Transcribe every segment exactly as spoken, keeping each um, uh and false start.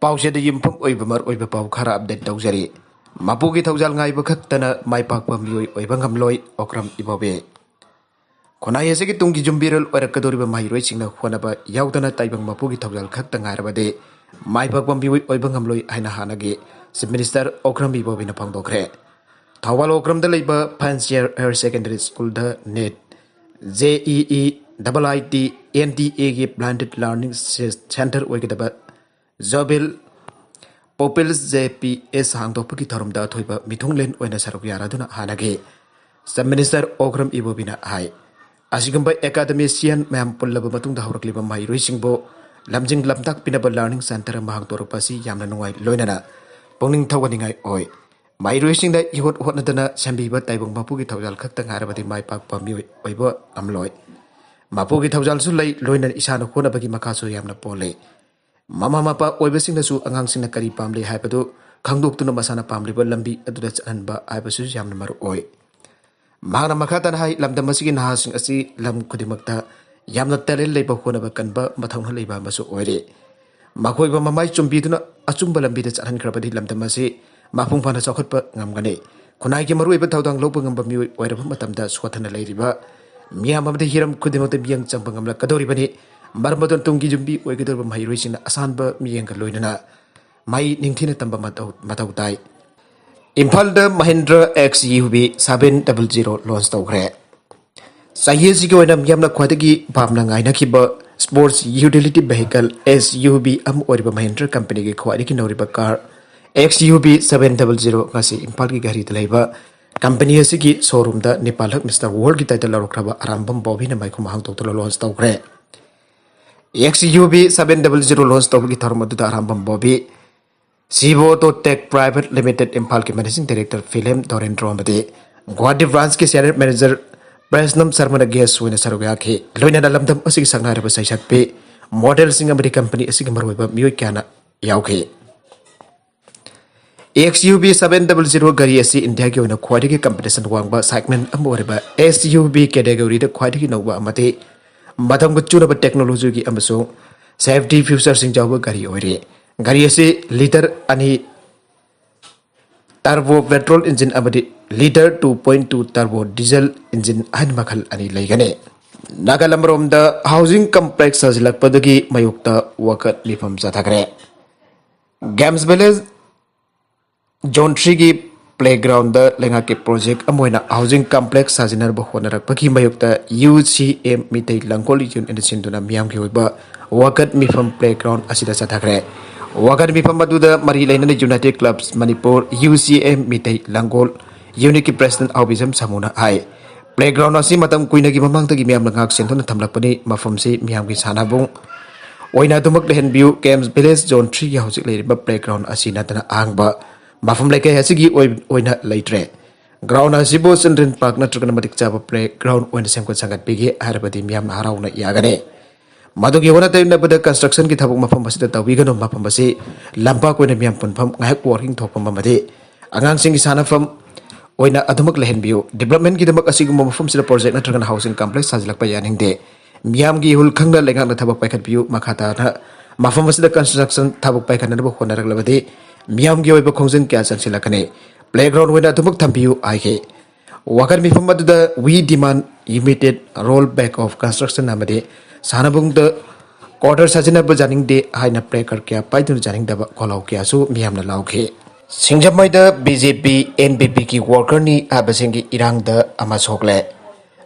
ꯄꯥꯎꯆꯦꯗ ꯌꯨꯝꯐꯝ ꯑꯣꯏꯕ ꯃꯔꯨꯑꯣꯏꯕ ꯄꯥꯎ ꯈꯔ ꯑꯞꯗꯦꯠ ꯇꯧꯖꯔꯤ꯫ ꯃꯄꯨꯒꯤ ꯊꯧꯖꯥꯜ ꯉꯥꯏꯕ ꯈꯛꯇꯅ ꯃꯥꯏ ꯄꯥꯛꯄ ꯃꯤꯑꯣꯏ ꯑꯣꯏꯕ ꯉꯝꯂꯣꯏ, ꯑꯣꯀ꯭ꯔꯝ ꯏꯕꯣꯕꯤ꯫ ꯈꯨꯟꯅꯥꯏ ꯑꯁꯤꯒꯤ ꯇꯨꯡꯒꯤ ꯌꯨꯝꯕꯤꯔꯦꯜ ꯑꯣꯏꯔꯛꯀꯗꯧꯔꯤꯕ ꯃꯍꯩꯔꯣꯏꯁꯤꯡꯅ ꯍꯣꯠꯅꯕ ꯌꯥꯎꯗꯅ ꯇꯥꯏꯕꯪ ꯃꯄꯨꯒꯤ ꯊꯧꯖꯥꯜ ꯈꯛꯇ ꯉꯥꯏꯔꯕꯗꯤ ꯃꯥꯏ ꯄꯥꯛꯄ ꯃꯤꯑꯣꯏ ꯑꯣꯏꯕ ꯉꯝꯂꯣꯏ ꯍꯥꯏꯅ ꯍꯥꯟꯅꯒꯤ Chief Minister ꯑꯣꯀ꯭ꯔꯝ ꯏꯕꯣꯕꯤꯅ ꯐꯣꯡꯗꯣꯛꯈ꯭ꯔꯦ꯫ ꯊꯧꯕꯥꯜ ꯑꯣꯀ꯭ꯔꯝꯗ ꯂꯩꯕ Fancy Higher Secondary Schoolꯗ NEET, JEE, IIT, NDAꯒꯤ Blended Learning Center ꯑꯣꯏꯒꯗꯕ Jobel Pupils JPS ꯍꯥꯡꯗꯣꯛꯄꯒꯤ ꯊꯧꯔꯝꯗ ꯑꯊꯣꯏꯕ ꯃꯤꯊꯨꯡꯂꯦꯟ ꯑꯣꯏꯅ ꯁꯔꯨꯛ ꯌꯥꯔꯗꯨꯅ ꯍꯥꯟꯅꯒꯤ Chief Minister ꯑꯣꯀ꯭ꯔꯝ ꯏꯕꯣꯕꯤꯅ ꯍꯥꯏ, ꯑꯁꯤꯒꯨꯝꯕ academician ꯃꯌꯥꯝ ꯄꯨꯜꯂꯕ ꯃꯇꯨꯡꯗ ꯍꯧꯔꯛꯂꯤꯕ ꯃꯍꯩꯔꯣꯏꯁꯤꯡꯕꯨ ꯂꯝꯖꯤꯡ ꯂꯝꯇꯥꯛꯄꯤꯅꯕ learning center ꯑꯃ ꯍꯥꯡꯗꯣꯔꯛꯄ ꯑꯁꯤ ꯌꯥꯝꯅ ꯅꯨꯡꯉꯥꯏ, ꯂꯣꯏꯅꯅ ꯄꯨꯛꯅꯤꯡ ꯊꯧꯒꯠꯅꯤꯡꯉꯥꯏ ꯑꯣꯏ꯫ ꯃꯍꯩꯔꯣꯏꯁꯤꯡꯗ ꯏꯍꯣꯠ ꯍꯣꯠꯅꯗꯅ ꯁꯦꯝꯕꯤꯕ ꯇꯥꯏꯕꯪ ꯃꯄꯨꯒꯤ ꯊꯧꯖꯥꯜ ꯈꯛꯇ ꯉꯥꯏꯔꯕꯗꯤ ꯃꯥꯏ ꯄꯥꯛꯄ ꯃꯤꯑꯣꯏ ꯑꯣꯏꯕ ꯉꯝꯂꯣꯏ꯫ ꯃꯄꯨꯒꯤ ꯊꯧꯖꯥꯜꯁꯨ ꯂꯩ, ꯂꯣꯏꯅꯅ ꯏꯁꯥꯅ ꯍꯣꯠꯅꯕꯒꯤ ꯃꯈꯥꯁꯨ ꯌꯥꯝꯅ ꯄꯣꯜꯂꯤ꯫ ꯃꯃꯥ ꯃꯄꯥ ꯑꯣꯏꯕꯁꯤꯡꯅꯁꯨ ꯑꯉꯥꯡꯁꯤꯡꯅ ꯀꯔꯤ ꯄꯥꯝꯂꯤ ꯍꯥꯏꯕꯗꯨ ꯈꯪꯗꯣꯛꯇꯨꯅ ꯃꯁꯥꯅ ꯄꯥꯝꯂꯤꯕ ꯂꯝꯕꯤ ꯑꯗꯨꯗ ꯆꯠꯍꯟꯕ ꯍꯥꯏꯕꯁꯤꯁꯨ ꯌꯥꯝꯅ ꯃꯔꯨ ꯑꯣꯏ꯫ ꯃꯍꯥꯛꯅ ꯃꯈꯥ ꯇꯥꯅ ꯍꯥꯏ, ꯂꯝꯗꯝ ꯑꯁꯤꯒꯤ ꯅꯍꯥꯁꯤꯡ ꯑꯁꯤ ꯂꯝ ꯈꯨꯗꯤꯡꯃꯛꯇ ꯌꯥꯝꯅ talent ꯂꯩꯕ, ꯍꯣꯠꯅꯕ ꯀꯟꯕ, ꯃꯊꯧꯅꯥ ꯂꯩꯕ ꯑꯃꯁꯨ ꯑꯣꯏꯔꯤ꯫ ꯃꯈꯣꯏꯕꯨ ꯃꯃꯥꯏ ꯆꯨꯝꯕꯤꯗꯨꯅ ꯑꯆꯨꯝꯕ ꯂꯝꯕꯤꯗ ꯆꯠꯍꯟꯈ꯭ꯔꯕꯗꯤ ꯂꯝꯗꯝ ꯑꯁꯤ ꯃꯄꯨꯡ ꯐꯥꯅ ꯆꯥꯎꯈꯠꯄ ꯉꯝꯒꯅꯤ꯫ ꯈꯨꯟꯅꯥꯏꯒꯤ ꯃꯔꯨꯑꯣꯏꯕ ꯊꯧꯗꯥꯡ ꯂꯧꯕ ꯉꯝꯕ ꯃꯤꯑꯣꯏ ꯑꯣꯏꯔꯕ ꯃꯇꯝꯗ ꯁꯣꯠꯊꯅ ꯂꯩꯔꯤꯕ ꯃꯤꯌꯥꯝ ꯑꯃꯗꯤ ꯍꯤꯔꯝ ꯈꯨꯗꯤꯡꯃꯛꯇ ꯃꯤꯠꯌꯦꯡ ꯆꯪꯕ ꯉꯝꯂꯛꯀꯗꯧꯔꯤꯕꯅꯤ꯫ ꯃꯔꯝ ꯑꯗꯨꯅ ꯇꯨꯡꯒꯤ ꯌꯨꯝꯕꯤ ꯑꯣꯏꯒꯗꯧꯔꯤꯕ ꯃꯍꯩꯔꯣꯏꯁꯤꯡꯅ ꯑꯁꯥꯟꯕ ꯃꯤꯠꯌꯦꯡꯒ ꯂꯣꯏꯅꯅ ꯃꯍꯩ ꯅꯤꯡꯊꯤꯅ ꯇꯝꯕ ꯃꯊꯧ, ꯃꯊꯧ ꯇꯥꯏ꯫ ꯏꯝꯐꯥꯜꯗ Mahindra XUV seven double zero launch ꯇꯧꯈ꯭ꯔꯦ꯫ ꯆꯍꯤ ꯑꯁꯤꯒꯤ ꯑꯣꯏꯅ ꯃꯤꯌꯥꯝꯅ ꯈ꯭ꯋꯥꯏꯗꯒꯤ ꯄꯥꯝꯅ ꯉꯥꯏꯅꯈꯤꯕ sports utility vehicle, SUV, ꯑꯃ ꯑꯣꯏꯔꯤꯕ Mahindra companyꯒꯤ ꯈ꯭ꯋꯥꯏꯗꯒꯤ ꯅꯧꯔꯤꯕ car XUV seven double zero ꯉꯁꯤ ꯏꯝꯐꯥꯜꯒꯤ ꯘꯔꯤꯗ ꯂꯩꯕ company ꯑꯁꯤꯒꯤ showroomꯗ ꯅꯤꯄꯥꯜ ꯂꯛ Mister Worldꯒꯤ title ꯂꯧꯔꯛꯈ꯭ꯔꯕ ꯑꯔꯥꯝꯕꯝ ꯕꯣꯕꯤꯅ ꯃꯥꯏꯈꯨꯝ ꯍꯥꯡꯗꯣꯛꯇꯨꯅ launch ꯇꯧꯈ꯭ꯔꯦ꯫ XUV seven double zero launch ꯇꯧꯕꯒꯤ ꯊꯧꯔꯝ ꯑꯗꯨꯗ ꯑꯔꯥꯝꯕꯝ ꯕꯣꯕꯤ, ꯁꯤꯕꯣ ꯑꯣꯇꯣ ꯇꯦꯛ ꯄ꯭ꯔꯥꯏꯚꯦꯠ ꯂꯤꯃꯤꯇꯦꯗ ꯏꯝꯐꯥꯜꯒꯤ managing director ꯐꯤꯂꯦꯝ ꯗꯣꯔꯦꯟꯗ꯭ꯔꯣ ꯑꯃꯗꯤ ꯒꯨꯋꯥꯍꯥꯇꯤ branchꯀꯤ senior manager ꯕꯩꯁꯅꯕ ꯁꯔꯃꯅ guest ꯑꯣꯏꯅ ꯁꯔꯨꯛ ꯌꯥꯈꯤ꯫ ꯂꯣꯏꯅꯅ ꯂꯝꯗꯝ ꯑꯁꯤꯒꯤ ꯁꯛꯅꯥꯏꯔꯕ ꯁꯩꯁꯛꯄꯤ, modelꯁꯤꯡ ꯑꯃꯗꯤ company ꯑꯁꯤꯒꯤ ꯃꯔꯨꯑꯣꯏꯕ ꯃꯤꯑꯣꯏ ꯀꯌꯥꯅ ꯌꯥꯎꯈꯤ꯫ XUV seven double zero ꯒꯥꯔꯤ ꯑꯁꯤ ꯏꯟꯗꯤꯌꯥꯒꯤ ꯑꯣꯏꯅ ꯈ꯭ꯋꯥꯏꯗꯒꯤ competition ꯋꯥꯡꯕ segment ꯑꯃ ꯑꯣꯏꯔꯤꯕ SUV categoryꯗ ꯈ꯭ꯋꯥꯏꯗꯒꯤ ꯅꯧꯕ ꯑꯃꯗꯤ ꯃꯇꯝꯒ ꯆꯨꯅꯕ technologyꯒꯤ ꯑꯃꯁꯨꯡ safety featureꯁꯤꯡ ꯌꯥꯎꯕ ꯒꯥꯔꯤ ꯑꯣꯏꯔꯤ꯫ ꯒꯥꯔꯤ ꯑꯁꯤ ꯂꯤꯇꯔ ꯑꯅꯤ turbo petrol engine ꯑꯃꯗꯤ litre two point two turbo diesel engine ꯍꯥꯏꯅ ꯃꯈꯜ ꯑꯅꯤ ꯂꯩꯒꯅꯤ꯫ ꯅꯥꯒꯥꯂꯝ ꯔꯣꯝꯗ housing complex ꯁꯥꯖꯤꯜꯂꯛꯄꯗꯒꯤ ꯃꯥꯌꯣꯛꯇ ꯋꯥꯀꯠ ꯃꯤꯐꯝ ꯆꯠꯊꯈ꯭ꯔꯦ꯫ Games Village Zone Threeꯒꯤ playgroundꯗ ꯂꯩꯉꯥꯛꯀꯤ project ꯑꯃ ꯑꯣꯏꯅ housing complex ꯁꯥꯖꯤꯟꯅꯕ ꯍꯣꯠꯅꯔꯛꯄꯒꯤ ꯃꯥꯌꯣꯛꯇ UCM ꯃꯤꯇꯩ ꯂꯥꯡꯒꯣꯜ unionꯅ ꯁꯤꯟꯗꯨꯅ ꯃꯤꯌꯥꯝꯒꯤ ꯑꯣꯏꯕ ꯋꯥꯀꯠ ꯃꯤꯐꯝ playground ꯑꯁꯤꯗ ꯆꯠꯊꯈ꯭ꯔꯦ꯫ ꯋꯥꯀꯠ ꯃꯤꯐꯝ ꯑꯗꯨꯗ ꯃꯔꯤ ꯂꯩꯅꯅ United Clubs Manipur, UCM Meitei ꯂꯥꯡꯒꯣꯜ unitꯀꯤ president ꯑꯥꯎꯕꯤꯖꯝ ꯁꯥꯃꯨꯅ ꯍꯥꯏ, playground ꯑꯁꯤ ꯃꯇꯝ ꯀꯨꯏꯅꯒꯤ ꯃꯃꯥꯡꯗꯒꯤ ꯃꯤꯌꯥꯝꯅ ꯉꯥꯛ ꯁꯦꯟꯗꯨꯅ ꯊꯝꯂꯛꯄꯅꯤ꯫ ꯃꯐꯝꯁꯤ ꯃꯤꯌꯥꯝꯒꯤ ꯁꯥꯟꯅꯕꯨꯡ ꯑꯣꯏꯅ ꯑꯗꯨꯃꯛ ꯂꯩꯍꯟꯕꯤꯌꯨ꯫ Games Village Zone Threeꯒꯤ ꯍꯧꯖꯤꯛ ꯂꯩꯔꯤꯕ playground ꯑꯁꯤ ꯅꯠꯇꯅ ꯑꯍꯥꯡꯕ ꯃꯐꯝ ꯂꯩꯀꯥꯏ ꯑꯁꯤꯒꯤ ꯑꯣꯏ-, ꯑꯣꯏꯅ ꯂꯩꯇ꯭ꯔꯦ꯫ Ground ꯑꯁꯤꯕꯨ children park ꯅꯠꯇ꯭ꯔꯒꯅ ꯃꯇꯤꯛ ꯆꯥꯕ playground ꯑꯣꯏꯅ ꯁꯦꯝꯒꯠ ꯁꯥꯒꯠꯄꯤꯒꯦ ꯍꯥꯏꯔꯕꯗꯤ ꯃꯤꯌꯥꯝꯅ ꯍꯔꯥꯎꯅ ꯌꯥꯒꯅꯤ꯫ ꯃꯗꯨꯒꯤ ꯑꯣꯟꯅ ꯇꯩꯅꯕꯗ constructionꯒꯤ ꯊꯕꯛ ꯃꯐꯝ ꯑꯁꯤꯗ ꯇꯧꯕꯤꯒꯅꯨ꯫ ꯃꯐꯝ ꯑꯁꯤ ꯂꯝꯄꯥꯛ ꯑꯣꯏꯅ ꯃꯤꯌꯥꯝ ꯄꯨꯟꯐꯝ, ꯉꯥꯏꯍꯥꯛ walking ꯊꯣꯛꯐꯝ ꯑꯃꯗꯤ ꯑꯉꯥꯡꯁꯤꯡꯒꯤ ꯁꯥꯟꯅꯐꯝ ꯑꯣꯏꯅ ꯑꯗꯨꯃꯛ ꯂꯩꯍꯟꯕꯤꯌꯨ꯫ Developmentꯀꯤꯗꯃꯛ ꯑꯁꯤꯒꯨꯝꯕ ꯃꯐꯝꯁꯤꯗ project ꯅꯠꯇ꯭ꯔꯒꯅ housing complex ꯁꯥꯖꯤꯜꯂꯛꯄ ꯌꯥꯅꯤꯡꯗꯦ꯫ ꯃꯤꯌꯥꯝꯒꯤ ꯏꯍꯨꯜ ꯈꯪꯅ ꯂꯩꯉꯥꯛꯅ ꯊꯕꯛ ꯄꯥꯏꯈꯠꯄꯤꯌꯨ꯫ ꯃꯈꯥ ꯇꯥꯅ ꯃꯐꯝ ꯑꯁꯤꯗ construction ꯊꯕꯛ ꯄꯥꯏꯈꯠꯅꯅꯕ ꯍꯣꯠꯅꯔꯛꯂꯕꯗꯤ ꯃꯤꯌꯥꯝꯒꯤ ꯑꯣꯏꯕ ꯈꯣꯡꯖꯪ ꯀꯌꯥ ꯆꯪꯁꯤꯜꯂꯛꯀꯅꯤ꯫ Playground ꯑꯣꯏꯅ ꯑꯗꯨꯃꯛ ꯊꯝꯕꯤꯌꯨ ꯍꯥꯏꯈꯤ꯫ ꯋꯥꯀꯠ ꯃꯤꯐꯝ ꯑꯗꯨꯗ "We demand immediate roll back of construction" ꯑꯃꯗꯤ ꯁꯥꯟꯅꯕꯨꯡꯗ quarter ꯁꯥꯖꯤꯟꯅꯕ ꯌꯥꯅꯤꯡꯗꯦ ꯍꯥꯏꯅ placard ꯀꯌꯥ ꯄꯥꯏꯗꯨꯅ ꯌꯥꯅꯤꯡꯗꯕ ꯈꯣꯜꯂꯥꯎ ꯀꯌꯥꯁꯨ ꯃꯤꯌꯥꯝꯅ ꯂꯥꯎꯈꯤ꯫ ꯁꯤꯡꯖꯃꯩꯗ BJP NPPꯒꯤ workerꯅꯤ ꯍꯥꯏꯕꯁꯤꯡꯒꯤ ꯏꯔꯥꯡꯗ ꯑꯃ ꯁꯣꯛꯂꯦ꯫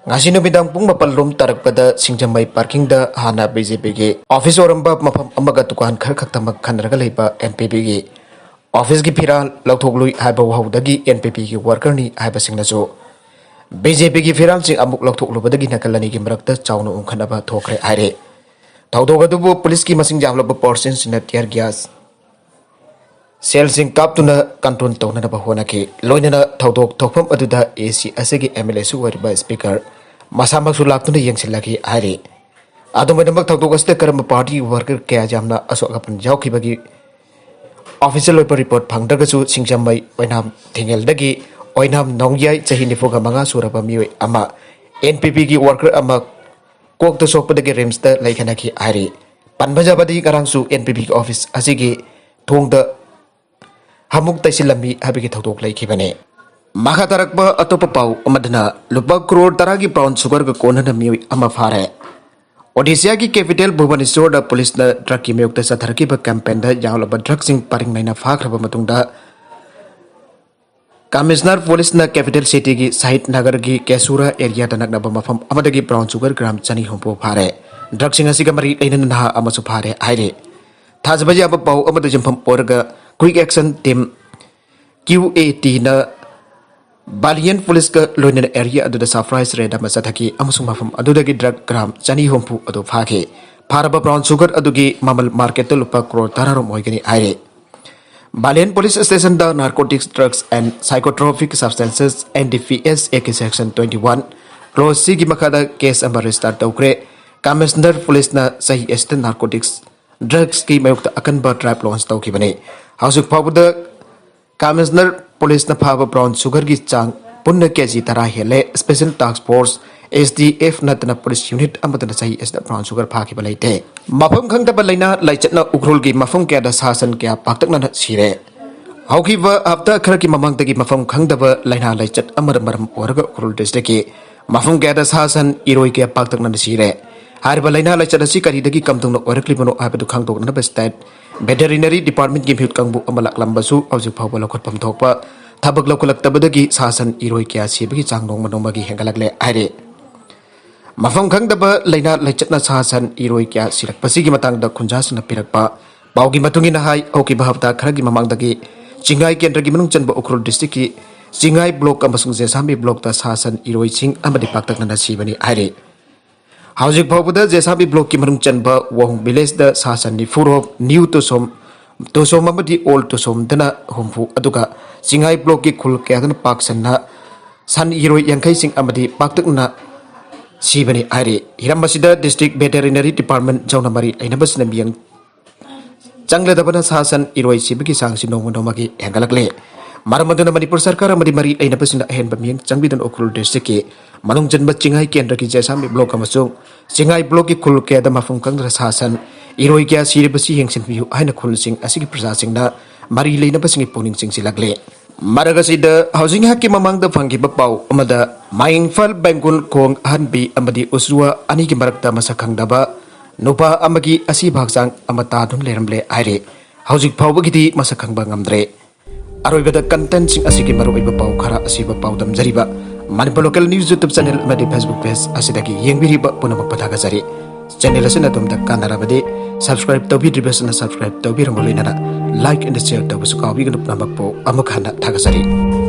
ꯉꯁꯤ ꯅꯨꯃꯤꯗꯥꯡ ꯄꯨꯡ ꯃꯥꯄꯜ ꯂꯣꯝ ꯇꯥꯔꯛꯄꯗ ꯁꯤꯡꯖꯃꯩ parkingꯗ ꯍꯥꯟꯅ BJPꯒꯤ office ꯑꯣꯏꯔꯝꯕ ꯃꯐꯝ ꯑꯃꯒ ꯗꯨꯀꯥꯟ ꯈꯔ ꯈꯛꯇꯃꯛ ꯈꯟꯅꯔꯒ ꯂꯩꯕ NPPꯒꯤ officeꯀꯤ ꯐꯤꯔꯥꯜ ꯂꯧꯊꯣꯛꯂꯨꯏ ꯍꯥꯏꯕ ꯋꯥꯍꯧꯗꯒꯤ NPPꯒꯤ workerꯅꯤ ꯍꯥꯏꯕꯁꯤꯡꯅꯁꯨ BJPꯒꯤ ꯐꯤꯔꯥꯜꯁꯤꯡ ꯑꯃꯨꯛ ꯂꯧꯊꯣꯛꯂꯨꯕꯗꯒꯤ ꯅꯥꯀꯜ ꯑꯅꯤꯒꯤ ꯃꯔꯛꯇ ꯆꯥꯎꯅ ꯎꯪꯈꯠꯅꯕ ꯊꯣꯛꯈ꯭ꯔꯦ ꯍꯥꯏꯔꯦ꯫ ꯊꯧꯗꯣꯛ ꯑꯗꯨꯕꯨ ꯄꯨꯂꯤꯁꯀꯤ ꯃꯁꯤꯡ ꯌꯥꯝꯂꯕ forceꯁꯤꯡꯅ tear gas shellꯁꯤꯡ ꯀꯥꯞꯇꯨꯅ control ꯇꯧꯅꯅꯕ ꯍꯣꯠꯅꯈꯤ꯫ ꯂꯣꯏꯅꯅ ꯊꯧꯗꯣꯛ ꯊꯣꯛꯐꯝ ꯑꯗꯨꯗ AC ꯑꯁꯤꯒꯤ MLAꯁꯨ ꯑꯣꯏꯔꯤꯕ speaker ꯃꯁꯥꯃꯛꯁꯨ ꯂꯥꯛꯇꯨꯅ ꯌꯦꯡꯁꯤꯜꯂꯛꯈꯤ ꯍꯥꯏꯔꯤ꯫ ꯑꯗꯨꯝ ꯑꯣꯏꯅꯃꯛ, ꯊꯧꯗꯣꯛ ꯑꯁꯤꯗ ꯀꯔꯝꯕ partyꯒꯤ worker ꯀꯌꯥ ꯌꯥꯝꯅ ꯑꯁꯣꯛ ꯑꯄꯟ ꯌꯥꯎꯈꯤꯕꯒꯤ official ꯑꯣꯏꯕ report ꯐꯪꯗ꯭ꯔꯒꯁꯨ, ꯁꯤꯡꯖꯃꯩ ꯑꯣꯏꯅꯥꯝ ꯊꯤꯡꯉꯦꯜꯗꯒꯤ ꯑꯣꯏꯅꯥꯝ ꯅꯣꯡꯌꯥꯏ, ꯆꯍꯤ ꯅꯤꯐꯨꯒ ꯃꯉꯥ ꯁꯨꯔꯕ ꯃꯤꯑꯣꯏ ꯑꯃ, NPPꯒꯤ worker ꯑꯃ ꯀꯣꯛꯇ ꯁꯣꯛꯄꯗꯒꯤ RIMSꯇ ꯂꯩꯈꯠꯅꯈꯤ ꯍꯥꯏꯔꯤ꯫ ꯄꯟꯕ ꯌꯥꯕꯗꯤ ꯉꯔꯥꯡꯁꯨ NPPꯒꯤ office ꯑꯁꯤꯒꯤ ꯊꯣꯡꯗ ꯍꯥꯃꯨꯛ ꯇꯩꯁꯤꯜꯂꯝꯃꯤ ꯍꯥꯏꯕꯒꯤ ꯊꯧꯗꯣꯛ ꯂꯩꯈꯤꯕꯅꯤ꯫ ꯃꯈꯥ ꯇꯥꯔꯛꯄ ꯑꯇꯣꯞꯄ ꯄꯥꯎ ꯑꯃꯗꯅ ꯂꯨꯄꯥ ꯀ꯭ꯔꯣꯔ ꯇꯔꯥꯒꯤ brown sugarꯒ ꯀꯣꯟꯅꯅ ꯃꯤꯑꯣꯏ ꯑꯃ ꯐꯥꯔꯦ꯫ ꯑꯣꯗꯤꯁꯥꯒꯤ capital ꯚꯨꯕꯅꯦꯁ꯭ꯋꯔꯗ ꯄꯨꯂꯤꯁꯅ drugꯀꯤ ꯃꯥꯌꯣꯛꯇ ꯆꯠꯊꯔꯛꯈꯤꯕ campaignꯗ ꯌꯥꯎꯂꯕ drugꯁꯤꯡ ꯄꯔꯤꯡ ꯂꯩꯅ ꯐꯥꯈ꯭ꯔꯕ ꯃꯇꯨꯡꯗ Commissioner ꯄꯨꯂꯤꯁꯅ capital cityꯒꯤ ꯁꯍꯤꯗ ꯅꯒꯔꯒꯤ ꯀꯦꯁꯨꯔꯥ areaꯗ ꯅꯛꯅꯕ ꯃꯐꯝ ꯑꯃꯗꯒꯤ brown sugar gram ꯆꯅꯤ ꯍꯨꯝꯐꯨ ꯐꯥꯔꯦ꯫ Drugꯁꯤꯡ ꯑꯁꯤꯒ ꯃꯔꯤ ꯂꯩꯅꯅ ꯅꯍꯥ ꯑꯃꯁꯨ ꯐꯥꯔꯦ ꯍꯥꯏꯔꯤ꯫ ꯊꯥꯖꯕ ꯌꯥꯕ ꯄꯥꯎ ꯑꯃꯗ ꯌꯨꯝꯐꯝ ꯑꯣꯏꯔꯒ Quick Action Team, QATꯅ ꯕꯥꯂꯤꯌꯟ ꯄꯨꯂꯤꯁꯀ ꯂꯣꯏꯅꯅ area ꯑꯗꯨꯗ surprise raid ꯑꯃ ꯆꯠꯊꯈꯤ ꯑꯃꯁꯨꯡ ꯃꯐꯝ ꯑꯗꯨꯗꯒꯤ drug gram ꯆꯅꯤ ꯍꯨꯝꯐꯨ ꯑꯗꯨ ꯐꯥꯈꯤ꯫ ꯐꯥꯔꯕ brown sugar ꯑꯗꯨꯒꯤ ꯃꯃꯜ marketꯇ ꯂꯨꯄꯥ ꯀ꯭ꯔꯣꯔ ꯇꯔꯥꯔꯣꯝ ꯑꯣꯏꯒꯅꯤ ꯍꯥꯏꯔꯤ꯫ ꯕꯥꯂꯤꯌꯟ police stationꯗ Narcotics, Drugs and Psychotropic Substances, NDPSAꯒꯤ section twenty one, clause Cꯒꯤ ꯃꯈꯥꯗ case ꯑꯃ register ꯇꯧꯈ꯭ꯔꯦ꯫ Commissioner ꯄꯨꯂꯤꯁꯅ ꯆꯍꯤ ꯑꯁꯤꯗ narcotics, drugsꯀꯤ ꯃꯥꯌꯣꯛꯇ ꯑꯀꯟꯕ drive launch ꯇꯧꯈꯤꯕꯅꯤ꯫ ꯍꯧꯖꯤꯛ ꯐꯥꯎꯕꯗ Commissioner ꯄꯨꯂꯤꯁꯅ ꯐꯥꯕ brown sugarꯒꯤ ꯆꯥꯡ ꯄꯨꯟꯅ KG ꯇꯔꯥ ꯍꯦꯜꯂꯦ꯫ Special Task Force, STF ꯅꯠꯇꯅ police unit ꯑꯃꯠꯇꯅ ꯆꯍꯤ ꯑꯁꯤꯗ brown sugar ꯐꯥꯈꯤꯕ ꯂꯩꯇꯦ꯫ ꯃꯐꯝ ꯈꯪꯗꯕ ꯂꯥꯏꯅꯥ ꯂꯥꯏꯆꯠꯅ ꯎꯈ꯭ꯔꯨꯜꯒꯤ ꯃꯐꯝ ꯀꯌꯥꯗ ꯁꯥ ꯁꯟ ꯀꯌꯥ ꯄꯥꯛꯇꯛꯅꯅ ꯁꯤꯔꯦ꯫ ꯍꯧꯈꯤꯕ ꯍꯞꯇꯥ ꯈꯔꯒꯤ ꯃꯃꯥꯡꯗꯒꯤ ꯃꯐꯝ ꯈꯪꯗꯕ ꯂꯥꯏꯅꯥ ꯂꯥꯏꯆꯠ ꯑꯃꯅ ꯃꯔꯝ ꯑꯣꯏꯔꯒ ꯎꯈ꯭ꯔꯨꯜ districtꯀꯤ ꯃꯐꯝ ꯀꯌꯥꯗ ꯁꯥ ꯁꯟ ꯏꯔꯣꯏ ꯀꯌꯥ ꯄꯥꯛꯇꯛꯅꯅ ꯁꯤꯔꯦ꯫ ꯍꯥꯏꯔꯤꯕ ꯂꯥꯏꯅꯥ ꯂꯥꯏꯆꯠ ꯑꯁꯤ ꯀꯔꯤꯗꯒꯤ ꯀꯝꯗꯧꯅ ꯑꯣꯏꯔꯛꯂꯤꯕꯅꯣ ꯍꯥꯏꯕꯗꯨ ꯈꯪꯗꯣꯛꯅꯅꯕ state veterinary departmentꯀꯤ ꯃꯤꯍꯨꯠ ꯀꯥꯡꯕꯨ ꯑꯃ ꯂꯥꯛꯂꯝꯕꯁꯨ ꯍꯧꯖꯤꯛ ꯐꯥꯎꯕ ꯂꯧꯈꯠꯐꯝ ꯊꯣꯛꯄ ꯊꯕꯛ ꯂꯧꯈꯠꯂꯛꯇꯕꯗꯒꯤ ꯁꯥ ꯁꯟ ꯏꯔꯣꯏ ꯀꯌꯥ ꯁꯤꯕꯒꯤ ꯆꯥꯡ ꯅꯣꯡꯃ ꯅꯣꯡꯃꯒꯤ ꯍꯦꯟꯒꯠꯂꯛꯂꯦ ꯍꯥꯏꯔꯤ꯫ ꯃꯐꯝ ꯈꯪꯗꯕ ꯂꯥꯏꯅꯥ ꯂꯥꯏꯆꯠꯅ ꯁꯥ ꯁꯟ ꯏꯔꯣꯏ ꯀꯌꯥ ꯁꯤꯔꯛꯄꯁꯤꯒꯤ ꯃꯇꯥꯡꯗ ꯈꯨꯟꯖꯥꯁꯤꯡꯅ ꯄꯤꯔꯛꯄ ꯄꯥꯎꯒꯤ ꯃꯇꯨꯡ ꯏꯟꯅ ꯍꯥꯏ, ꯍꯧꯈꯤꯕ ꯍꯞꯇꯥ ꯈꯔꯒꯤ ꯃꯃꯥꯡꯗꯒꯤ ꯆꯤꯡꯉꯥꯏ ꯀꯦꯟꯗ꯭ꯔꯒꯤ ꯃꯅꯨꯡ ꯆꯟꯕ ꯎꯈ꯭ꯔꯨꯜ districtꯀꯤ ꯆꯤꯡꯉꯥꯏ block ꯑꯃꯁꯨꯡ ꯖꯦꯁꯥꯃꯤ blockꯇ ꯁꯥ ꯁꯟ ꯏꯔꯣꯏꯁꯤꯡ ꯑꯃꯗꯤ ꯄꯥꯛꯇꯛꯅꯅ ꯁꯤꯕꯅꯤ ꯍꯥꯏꯔꯤ꯫ ꯍꯧꯖꯤꯛ ꯐꯥꯎꯕꯗ ꯖꯦꯁꯥꯃꯤ blockꯀꯤ ꯃꯅꯨꯡ ꯆꯟꯕ ꯋꯥꯍꯣꯡ villageꯇ ꯁꯥ ꯁꯟ ꯅꯤꯐꯨꯔꯣꯝ, new ꯇꯣꯁꯣꯝ, ꯇꯣꯁꯣꯝ ꯑꯃꯗꯤ old ꯇꯣꯁꯣꯝꯗꯅ ꯍꯨꯝꯐꯨ, ꯑꯗꯨꯒ ꯆꯤꯡꯉꯥꯏ blockꯀꯤ ꯈꯨꯜ ꯀꯌꯥꯗꯅ ꯄꯥꯛ ꯁꯟꯅ ꯁꯟ ꯏꯔꯣꯏ ꯌꯥꯡꯈꯩꯁꯤꯡ ꯑꯃꯗꯤ ꯄꯥꯛꯇꯛꯅ ꯁꯤꯕꯅꯤ ꯍꯥꯏꯔꯤ꯫ ꯍꯤꯔꯝ ꯑꯁꯤꯗ district veterinary department ꯌꯥꯎꯅ ꯃꯔꯤ ꯂꯩꯅꯕꯁꯤꯡꯅ ꯃꯤꯠꯌꯦꯡ ꯆꯪꯂꯗꯕꯅ ꯁꯥ ꯁꯟ ꯏꯔꯣꯏ ꯁꯤꯕꯒꯤ ꯆꯥꯡꯁꯤ ꯅꯣꯡꯃ ꯅꯣꯡꯃꯒꯤ ꯍꯦꯟꯒꯠꯂꯛꯂꯦ꯫ ꯃꯔꯝ ꯑꯗꯨꯅ ꯃꯅꯤꯄꯨꯔ ꯁꯔꯀꯥꯔ ꯑꯃꯗꯤ ꯃꯔꯤ ꯂꯩꯅꯕꯁꯤꯡꯅ ꯑꯍꯦꯟꯕ ꯃꯤꯠꯌꯦꯡ ꯆꯪꯕꯤꯗꯨꯅ ꯎꯈ꯭ꯔꯨꯜ districtꯀꯤ ꯃꯅꯨꯡ ꯆꯟꯕ ꯆꯤꯡꯉꯥꯏ ꯀꯦꯟꯗ꯭ꯔꯒꯤ ꯖꯦꯁꯥꯃꯤ block ꯑꯃꯁꯨꯡ ꯆꯤꯡꯉꯥꯏ blockꯀꯤ ꯈꯨꯜ ꯀꯌꯥꯗ ꯃꯐꯝ ꯈꯪꯗꯅ ꯁꯥ ꯁꯟ ꯏꯔꯣꯏ ꯀꯌꯥ ꯁꯤꯔꯤꯕꯁꯤ ꯌꯦꯡꯁꯤꯟꯕꯤꯌꯨ ꯍꯥꯏꯅ ꯈꯨꯜꯁꯤꯡ ꯑꯁꯤꯒꯤ ꯄ꯭ꯔꯖꯥꯁꯤꯡꯅ ꯃꯔꯤ ꯂꯩꯅꯕꯁꯤꯡꯒꯤ ꯄꯨꯛꯅꯤꯡ ꯆꯤꯡꯁꯤꯜꯂꯛꯂꯦ꯫ ꯃꯔꯛ ꯑꯁꯤꯗ ꯍꯧꯖꯤꯛ ꯉꯥꯏꯍꯥꯛꯀꯤ ꯃꯃꯥꯡꯗ ꯐꯪꯈꯤꯕ ꯄꯥꯎ ꯑꯃꯗ, ꯃꯥꯌꯦꯡꯐꯜ ꯕꯦꯡꯒꯨꯜ ꯈꯣꯡ ꯑꯍꯟꯕꯤ ꯑꯃꯗꯤ ꯎꯆꯨꯋꯥ ꯑꯅꯤꯒꯤ ꯃꯔꯛꯇ ꯃꯁꯛ ꯈꯪꯗꯕ ꯅꯨꯄꯥ ꯑꯃꯒꯤ ꯑꯁꯤꯕ ꯍꯛꯆꯥꯡ ꯑꯃ ꯇꯥꯗꯨꯅ ꯂꯩꯔꯝꯂꯦ ꯍꯥꯏꯔꯦ꯫ ꯍꯧꯖꯤꯛ ꯐꯥꯎꯕꯒꯤꯗꯤ ꯃꯁꯛ ꯈꯪꯕ ꯉꯝꯗ꯭ꯔꯦ꯫ ꯑꯔꯣꯏꯕꯗ contentꯁꯤꯡ ꯑꯁꯤꯒꯤ ꯃꯔꯨꯑꯣꯏꯕ ꯄꯥꯎ ꯈꯔ ꯑꯁꯤꯕ ꯄꯥꯎꯗꯝꯖꯔꯤꯕ Manipur Local News YouTube channel ꯑꯃꯗꯤ Facebook page ꯑꯁꯤꯗꯒꯤ ꯌꯦꯡꯕꯤꯔꯤꯕ ꯄꯨꯝꯅꯃꯛꯄꯨ ꯊꯥꯒꯠꯆꯔꯤ꯫ Channel ꯑꯁꯤꯅ ꯑꯗꯣꯝꯗ ꯀꯥꯟꯅꯔꯕꯗꯤ subscribe ꯇꯧꯕꯤꯗ꯭ꯔꯤꯕꯁꯤꯅ subscribe ꯇꯧꯕꯤꯔꯝꯕ ꯂꯣꯏꯅꯅ like and share ꯇꯧꯕꯁꯨ ꯀꯥꯎꯕꯤꯒꯅꯨ꯫ ꯄꯨꯝꯅꯃꯛꯄꯨ ꯑꯃꯨꯛ ꯍꯟꯅ ꯊꯥꯒꯠꯆꯔꯤ꯫